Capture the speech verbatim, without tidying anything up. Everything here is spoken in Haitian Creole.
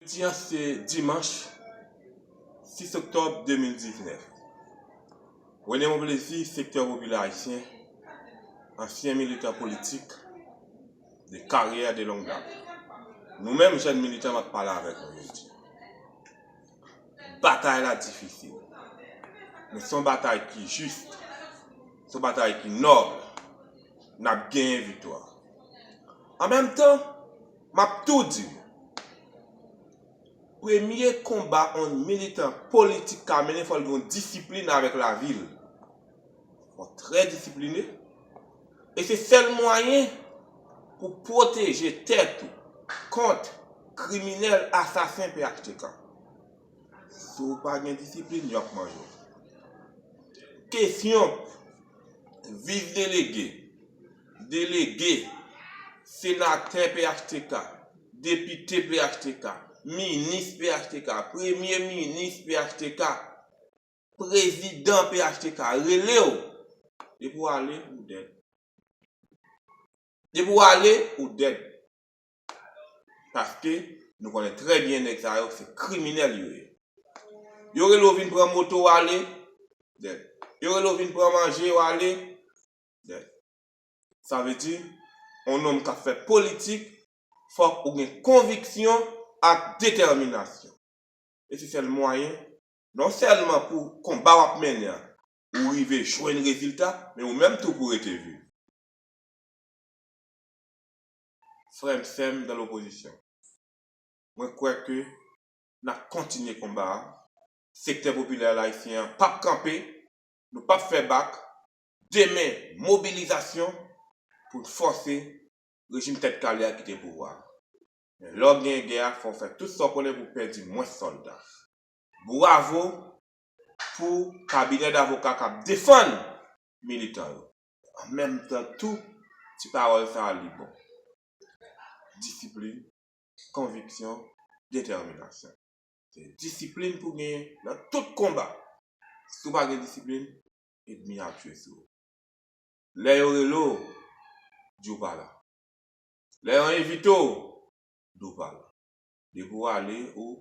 Jodi a se dimanch sis oktòb de mil diznèf. René Monplaisir, sektè popilè ayisyen, ansyen militan politik de karyè de longue date. Nou menm, jèn militan, m ap pale avèk nou jodi. Batay la difisil. Men se yon batay ki jis, se yon batay ki nòb. N ap genyen viktwa. An menm tan, m ap tou di nou, premye konba yon militan politik ka mennen, fò l gen yon disiplin avèk lavi l. Fò w trè disipline. E se sèl mwayen pou pwoteje tèt ou kont kriminèl, asasen P H T K. Si w pa gen disiplin, y ap manje w. Kesyon vis delege, delege, senatè P H T K, depite P H T K, minis P H T K, premye minis P H T K, prezidan P H T K, rele w. Depi w ale, ou dèd. Depi w ale, ou dèd. Paske nou konnen trè byen nèg sa yo se kriminèl yo ye. Yo rele w vin pran moto w ale, dèd. Yo rele w vin pran manje w ale, dèd. Sa vle di, yon nonm k ap fè politik, fòk ou gen konviksyon ak detèminasyon. E se sèl mwayen, non sèlman pou konba w ap mennen an, ou rive jwenn rezilta, men ou menm tou pou rete viv. Frè m, sè m dan lopozisyon, mwen kwè ke n ap kontinye konba a. Sektè popilè ayisyen an p ap kanpe, nou p ap fè bak. Demen, mobilizasyon pou n fòse rejim tèt kale a kite pouvwa a. Men lè w gen gè a, fò w fè tout sa w konnen pou w pèdi mwens sòlda. Bwavo pou kabinè davoka k ap defann militan yo. An menm tan tou, ti pawòl sa a li bon. Disiplin, konviksyon, detèminasyon. Se disiplin pou genyen nan tout konba. Si w pa gen disiplin, ènmi a ap jwe sou ou. Lè yo rele w, di w pa la. Lè yo envite w, di w pa la. Depi w ale, ou